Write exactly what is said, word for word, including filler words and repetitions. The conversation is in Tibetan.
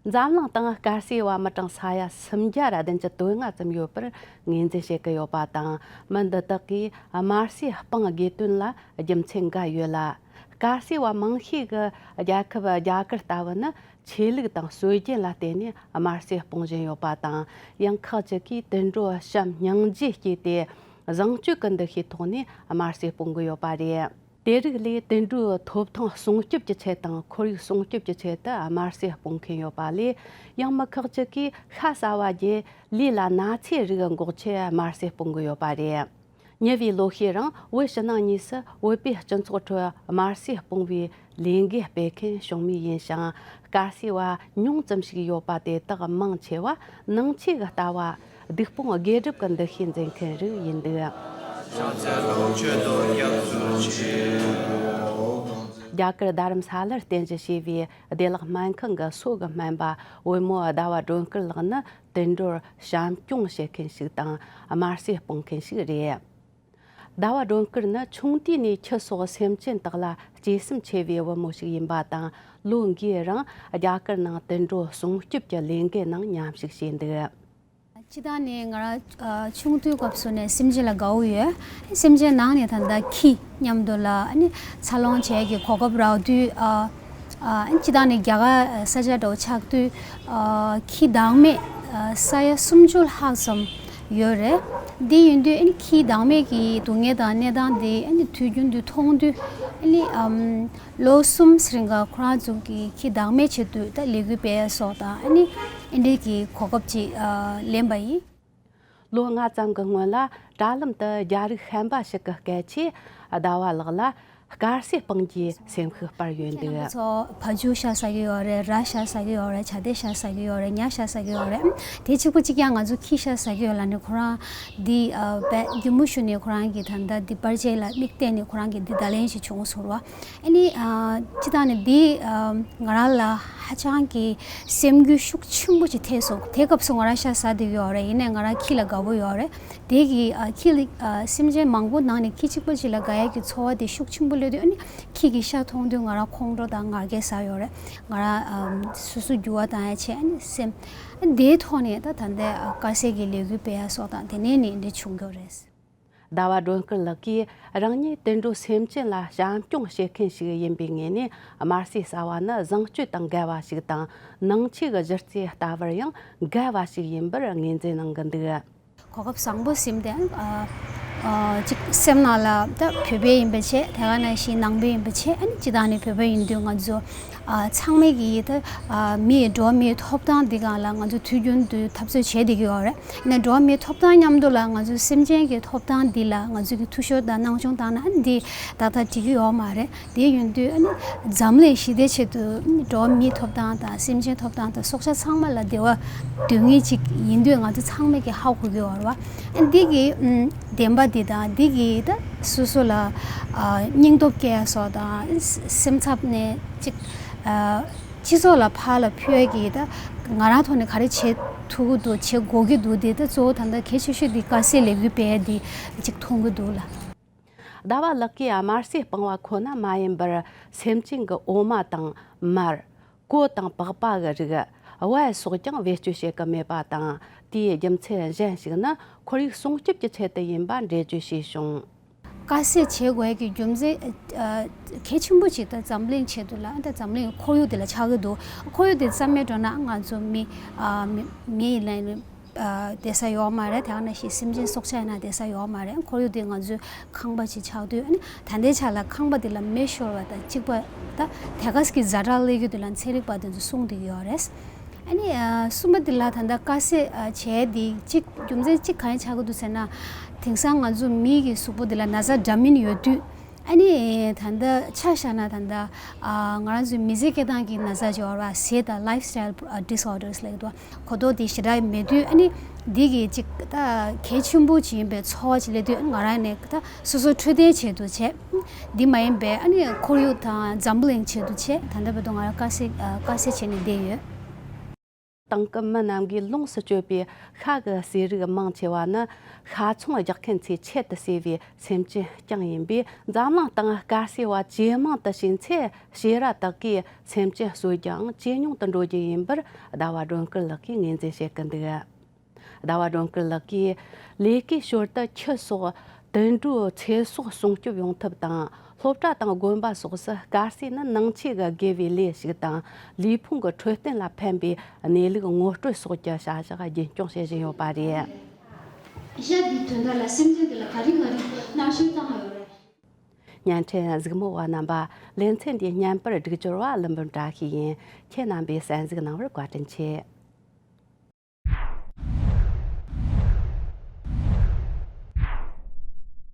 འཛམ་གླིང་སྟེང་དཀར་ཟས་པ་མི་གྲངས་ས་ཡ་སུམ་བརྒྱ་ར་བདུན་ཅུ་དོན་ལྔ་ཙམ་ཡོད་པར་ངོས་འཛིན་བྱེད་ཀྱི་ཡོད་པ་དང་། མི་འདི་དག་གིས་དམར་ཟས་སྤང་དགོས་དོན་ལ་རྒྱུ་མཚན་འགའ་ཡོད་ལ། དཀར་ཟས་པ་མང་ཤོས་ཀྱི་རྒྱལ་ཁབ་རྒྱ་གར་ལྟ་བུ་ནི་ཆོས་ལུགས་དང་སྲོལ་རྒྱུན་ལ་བརྟེན་ནས་དམར་ཟས་སྤོང་བཞིན་ཡོད་པ་དང་། ཡང་ཁག་ཅིག་གིས་དུད་འགྲོ་བྱམས་སྙིང་རྗེ་སྐྱེས་ཏེ། བཟང་སྤྱོད་ཀྱི་འདུ་ཤེས་ཐོག་ནས་དམར་ཟས་སྤོང་གི་ཡོད་པ་རེད། དེ་རིགས་ལས་དུད་འགྲོའི་ཐོབ་ཐང་སྲུང་སྐྱོབ་ཀྱི་ཆེད་དང་ཁོར་ཡུག་སྲུང་སྐྱོབ་ཀྱི་ཆེད་དུ་དམར་ཟས་སྤོང་མཁན་ཡོད་པ་ལས། ཡང་མི་ཁག་ཅིག་གིས་ཤ་ཟ་བ་བརྒྱུད་ལུས་ལ་ན་ཚའི་རིགས་འགོག་ཆེད་དམར་ཟས་སྤོང་གི་ཡོད་པ་རེད། ཉེ་བའི་ལོ་ཤས་རིང་བོད་ཕྱི་ནང་གཉིས་སུ་བོད་པའི་སྤྱི་ཚོགས་ཁྲོད་དམར་ཟས་སྤོང་བའི་ལས་འགུལ་སྤེལ་མཁན་བྱུང་མུས་ཡིན་ཞིང་། དཀར་ཟས་པ་ཉུང་ཙམ་ཞིག་ཡོད་པ་དེ་དག་མང་ཆེ་བ་ནང་ཆོས་ཀྱི་ལྟ་བ། སྡིག་སྤོང་དགེ་སྒྲུབ་ཀྱི་འདུ་ཤེས་འཛིན་མཁན་རིགས་ཡིན་འདུག་རྒྱ་གར་རྡ་རམ་ས་ལར་རྟེན་གཞི་བྱས་པའི་བདེ་བླག་སྨན་ཁང་གི་སོ་གི་སྨན་པ་བུ་མོ་ཟླ་བ་སྒྲོན་སྐུར་ལགས་ནི་དུད་འགྲོར་བྱམས་སྐྱོང་བྱེད་མཁན་ཞིག་དང་དམར་ཟས་སྤོང་མཁན་ཞིག་རེད། ཟླ་བ་སྒྲོན་སྐུར་ནི་ཆུང་དུས་ནས་ཁྱི་སོགས་སེམས་ཅན་དག་ལ་གཅེས་སེམས་ཆེ་བའི་བུ་མོ་ཞིག་ཡིན་པ་དང་། ལོ་འགའི་རིང་རྒྱ་གར་ནང་དུད་འགྲོ་སྲུང་སྐྱོབ་ཀྱི་ལས་འགུལ་ནང་མཉམ་ཞུགས་བྱས་འདུག་སྤྱིར་བཏང་ནས་ང་རང་ཨ་ཆུང་དུས་སྐབས་སུ་ནས་སེམས་ཅན་ལ་དགའ་བོ་ཡོད། སེམས་ཅན་ནང་ནས་ད་ལྟ་ཁྱི་མཉམ་དུ་ལ་ཨ་ནི་འཚར་ལོངས་བྱེད་ཀྱི་གོ་སྐབས་རག་དུས། ཨ་ཨ་སྤྱིར་བཏང་ནས་རྒྱ་གར་ས་ཆ་འདྲ་བོ་ཆགས་དུས། ཨ་ཁྱི་བདག་མེད་ཨ་ས་ཡ་སུམ་ཅུ་ལྷག་ཙམ་ཡོད་རེད། འདི་ཡིན་དུས་ཨ་ནི་ཁྱི་བདག་མེད་ཀྱི་སྡུག་བསྔལ་དང་གནས་སྟངས་འདི་ཨ་ནི་དུས་རྒྱུན་དུ་མཐོང་དུས། ཨ་ནི་ཨམ་ལོ་གསུམ་རིང་ག་ཁོ་རང་ཚོ་གི་ཁྱི་བདག་མེད་བྱེད་དུས་ད་ལས་འགུལ་སྤེལ་ཡ་སོགས་དང་། ཨ་ནི་ཨེ་འདྲའི་གི་གོ་སྐབས་ཅིག་ཨ་ལེན་པ་ཡིན། ལོ་ལྔ་ཙམ་གྱི་སྔོན་ལ་དྲ་ལམ་དུ་རྒྱ་རིགས་ཤན་པ་ཞིག་གི་སྐད་ཆས་ཟླ་བ་ལགས་ལ་དཀར་ཟས་སྤང་རྒྱུའི་སེམས་ཤུགས་སྤར་ཡོད་ཁྱེད་རྣམ་པ་འདུག་ཚོ་བ་ཕྱུགས་ཤ་ཟ་གི་ཡོད་རེད། ར་ཤ་ཟ་གི་ཡོད་རེད། བྱ་དེ་ཤ་ཟ་གི་ཡོད་རེད། ཉ་ཤ་ཟ་གི་ཡོད་རེད། དེ་གཅིག་པ་གཅིག་རྐྱང་ང་ཚོ་ཁྱི་ཤ་ཟ་གི་ཡོད་ལབ་ནས་ཁོ་རང་འདི་ཨ་བས་རྒྱུ་མ་ཞུ་ནས་ཁོ་རང་གི་ད་ལྟ་འདི་པར་ཆས་ལ་མིག་བལྟས་ནས་ཁོ་རང་གི་འདི་བརྡ་ལན་ཞིག་བྱུང་སོང་བ། ཨ་ནི་ཨ་སྤྱིར་བཏང་ནས་འདི་ཨ་ང་རང་ལ་ཧ་ཅང་གི་སེམས་འགུལ་ཤུགས་ཆེན་པོ་ཅིག་ཐེབས་སོང་། དེ་སྐབས་སུ་ང་རང་ཤ་ཟ་བསྡད་ཀྱི་ཡོད་རེད། ཡིན་ནའི་ང་རང་ཁྱི་ལ་དགའ་པོ་ཡོད་རེད། དེ་གི་ཨ་ཁྱི་ལ་ཨ་སེམས་ཅན་མང་པོ་ནང་ནས་ཁྱི་གཅིག་པ་ཅིག་ལ་དགའ་ཡག་གི་ཚོར་བ་དེ་ཤུགས་ཆེན་པོ་སླེབས་དུས། ཨ་ནི་ཁྱི་གི་ཤ་མཐོང་དུས་ང་རང་ཁོང་ཁྲོ་དང་ངར་སྐད་ཟ་ཡོད་རེད། ང་རང་ཨ་སོ་སོ་འགྱུར་བ་བཏང་ཡ་བྱས། ཨ་ནི་སེམས་ཨ་ནི་དེའི་ཐོག་ནས་ད་ད་ལྟའི་ཨ་དཀར་ཟས་ཀྱི་ལས་འགུལ་སྤེལ་ཡ་སོགས་དང་དེ་ནས་ནི་འདི་བྱུང་གི་རེད། ཟླ་བ་སྒྲོན་སྐུར་ལགས་ཀྱིས་རང་ཉིད་དུད་འགྲོ་སེམས་ཅན་ལ་བྱམས་སྐྱོང་བྱེད་མཁན་ཞིག་ཡིན་པའི་ངོས་ནས། དམར་ཟས་ཟ་བ་ནི་བཟང་སྤྱོད་དང་འགལ་བ་ཞིག་དང་། ནང་ཆོས་ཀྱི་གཞི་རྩའི་ལྟ་བར་ཡང་འགལ་བ་ཞིག་ཡིན་པར་ངོས་འཛིན་གནང་གི་འདུག་གོ་སྐབས་བཟང་པོ་ཟིན་ཏེ། ཨ་ཨ་ཅིག་སེམས་ནང་ལ་ད་བོད་པ་ཡིན་པ་བྱས། དེ་ག་ནང་བཞིན་ནང་པ་ཡིན་པ་བྱས། ཨ་ནི་སྤྱིར་བཏང་ནས་བོད་པ་ཡིན་དུས་ང་ཚོ་ཨ་ཚང་མས་ཀྱིས་ད་ཨ་མི་འགྲོ་བ་མིའི་ཐོབ་ཐང་འདི་སྒང་ལ་ང་ཚོ་དུས་རྒྱུན་དུ་འཐབ་རྩོད་བྱེད་བསྡད་ཀྱི་ཡོད་རེད། ནས་འགྲོ་བ་མིའི་ཐོབ་ཐང་མཉམ་དུ་ལ་ང་ཚོའི་སེམས་ཅན་གྱི་ཐོབ་ཐང་འདི་ལ་ང་ཚོས་ཀྱི་འཐུས་ཤོར་དང་སྣང་ཆུང་བཏང་ན་འདི་ཏག་ཏག་འགྲིག་གི་ཡོད་མ་རེད། དེ་ཡིན་དུས་ཨ་ནི་འཛམ་གླིང་ཞི་བདེའི་ཆེད་དུ་འགྲོ་བ་མིའི་ཐོབ་ཐང་དང་སེམས་ཅན་ཐོབ་ཐང་དང་སྲོག་ཆགས་ཚང་མ་ལ་བདེ་བ་འདོད་མཁན་ཅིག་ཡིན་དུས། ང་ཚོ་ཚང་མས་ཀྱི་ཧ་གོ་གི་ཡོད་རེད་བ། ཨ་འདི་གི་ཨམ་བདེན་པ་འདི་དང་འདི་གི་ད་སོ་སོ་ལ་ཨ་སྙིང་སྟོབས་སྐྱེ་ཡ་སོགས་དང་། སེམས་འཚབ་ནས་ཅིག་ཨ་སྤྱི་ཚོགས་ལ་ཕར་ལ་ཕུལ་ཡ་གི་ད་ང་རང་ཐོག་ནས་ག་རེ་བྱེད་ཐུབ་ཀྱི་འདུག་བྱེད་དགོས་ཀྱི་འདུག་འདི་ད་གཙོ་བོ་ད་ལྟ་གལ་ཆེ་ཤོས་འདི་དཀར་ཟས་ལས་འགུལ་སྤེལ་ཡ་འདི་ཅིག་མཐོང་གི་འདུག་ལ། ཟླ་བ་ལགས་ཀྱིས་དམར་ཟས་སྤང་བ་ཁོ་ན་མ་ཡིན་པར། སེམས་ཅན་གྱི་འོ་མ་དང་མར། གོ་དང་པགས་པ་གི་རིགས། བལ་སོགས་ཀྱང་བེད་སྤྱོད་བྱེད་ཀྱི་མེད་པ་དང་། དེའི་རྒྱུ་མཚན་གཞན་ཞིག་ནི་ཁོར་ཡུག་སྲུང་སྐྱོབ་ཀྱི་ཆེད་དུ་ཡིན་པ་འགྲེལ་བརྗོད་བྱས་བྱུང་། དཀར་ཟས་བྱེད་དགོས་ཀྱི་རྒྱུ་མཚན་ཨ་གལ་ཆེན་པོ་ཅིག་ད་འཛམ་གླིང་ཆེད་དུ་ལ། ད་འཛམ་གླིང་ཁོར་ཡུག་དེ་ལ་ཆགས་ཀྱི་འདུག་ཁོར་ཡུག་དེ་རྩ་མེད་འགྲོ་ན་ང་ཚོ་མི་ཨ་མི་མི་ཡིན་ན་ཡིན། ཨ་བསྡད་ས་ཡོད་མ་རེད། དེ་ག་ནང་བཞིན་སེམས་ཅན་སྲོག་ཆགས་ཡིན་ན་བསྡད་ས་ཡོད་མ་རེད། ཁོར་ཡུག་དེ་ང་ཚོའི་ཁང་པ་ཅིག་ཆགས་དུས། ཨ་ནི་ད་ལྟའི་ཆ་ལ་ཁང་པ་དེ་ལ་མེ་ཤོར་བ་དང་གཅིག་པ། ད་དེ་ག་གི་ཛ་དྲག་སླེབས་ཀྱི་དུས་ལ་ཚན་རིག་པ་དེ་ཚོ་གསུངས་བསྡད་ཀྱི་ཡོད་རེད། ཨ་ནི་ཨ་གསུམ་པ་དེ་ལ་ད་ལྟ་དཀར་ཟས་ཨ་བྱས་དེ་གཅིག་རྒྱུ་མཚན་གཅིག་གང་ཡིན་ཆགས་ཀྱི་འདུག་ཟེར་ན། དེང་སང་ང་ཚོ་མི་གི་གཟུགས་པོ་དེ་ལ་ན་ཚ་འདྲ་མིན་ཡོད་དུས། ཨ་ནི་ད་ལྟ་ཆ་བཞག་ན་ད་ལྟ་ཨ་ང་རང་ཚོའི་མི་ཚེ་སྐྱེལ་སྟངས་ཀྱི་ན་ཚ་ཅིག་ཡོད་རེད་བ། ཟས་དང་ལའིབ་སི་ཊའིལ་ཌི་སི་ཨོར་ཌར་སི་ལབ་ཀྱི་འདུག་གོ་རྟོགས་དེ་ཞེ་དྲག་མེད་དུས། ཨ་ནི་འདི་གི་ཅིག་ད་གལ་ཆེན་པོ་ཅིག་ཡིན་པའི་ཚོར་བ་ཅིག་སླེབས་དུས། ང་རང་ནས་ད་སོ་སོ་འཕྲོད་བསྟེན་ཆེད་དུ་བྱས། འདི་མ་ཡིན་པའི་ཨ་ནི་ཁོར་ཡུག་དང་འཛམ་བུ་གླིང་ཆེད་དུ་བྱས། ད་ལྟ་བར་དུ་ང་རང་དཀར་ཟས་ཨ་དཀར་ཟས་བྱས་ནས་བསྡད་ཡོད། སྟེང་གི་མི་རྣམས་ཀྱིས་ལོངས་སུ་སྤྱོད་པའི་ཤ་གི་ཟས་རིགས་མང་ཆེ་བ་ནི་ཤ་ཚོང་རྒྱག་མཁན་ཚོས་ཆེད་དུ་བསྲེས་པའི་སེམས་ཅན་རྐྱང་ཡིན་པས། འཛམ་གླིང་སྟེང་དཀར་ཟས་པ་ཇེ་མང་དུ་ཕྱིན་ཚེ། བྱེ་ར་དག་གིས་སེམས་ཅན་གསོད་རྒྱུའང་ཇེ་ཉུང་དུ་འགྲོ་རྒྱུ་ཡིན་པར་ཟླ་བ་སྒྲོན་སྐུར་ལགས་ཀྱིས་ངོས་འཛིན་བྱེད་ཀྱི་འདུག་ཟླ་བ་སྒྲོན་སྐུར་ལགས་ཀྱིས། ལས་ཀའི་ཞོར་དུ་ཁྱི་སོགས་དུད་འགྲོའི་ཚེ་སྲོག་སྲུང་སྐྱོབ་ཡོང་ཐབས་དང་། སློབ་གྲྭ་དང་དགོན་པ་སོགས་སུ་དཀར་ཟས་ནི་ནང་ཆོས་ཀྱི་དགེ་བའི་ལས་ཤིག་དང་། ལུས་ཕུང་གི་འཕྲོད་བསྟེན་ལ་ཕན་པའི་གནས་ལུགས་ངོ་སྤྲོད་སོགས་ཀྱི་བྱ་གཞག་རྒྱུན་སྐྱོང་བྱེད་བཞིན་ཡོད་པ་རེད། ཤ་འདིའི་དོན་དག་ལ་སེམས་ཅན་དེ་ལ་ག་རེ་ག་རེ་མནར་གཅོད་བཏང་ཡོད་རེད། བརྙན་འཕྲིན་གཟིགས་མོ་བ་རྣམ་པ། ལེ་ཚན་འདིའི་བརྙན་པར་སྒྲིག་སྦྱོར་བ་ཀླུ་འབུམ་བཀྲ་ཤིས་ཡིན། ཁྱེད་རྣམ་པས་གསན་གཟིགས་གནང་བར་བཀའ་དྲིན་ཆེ།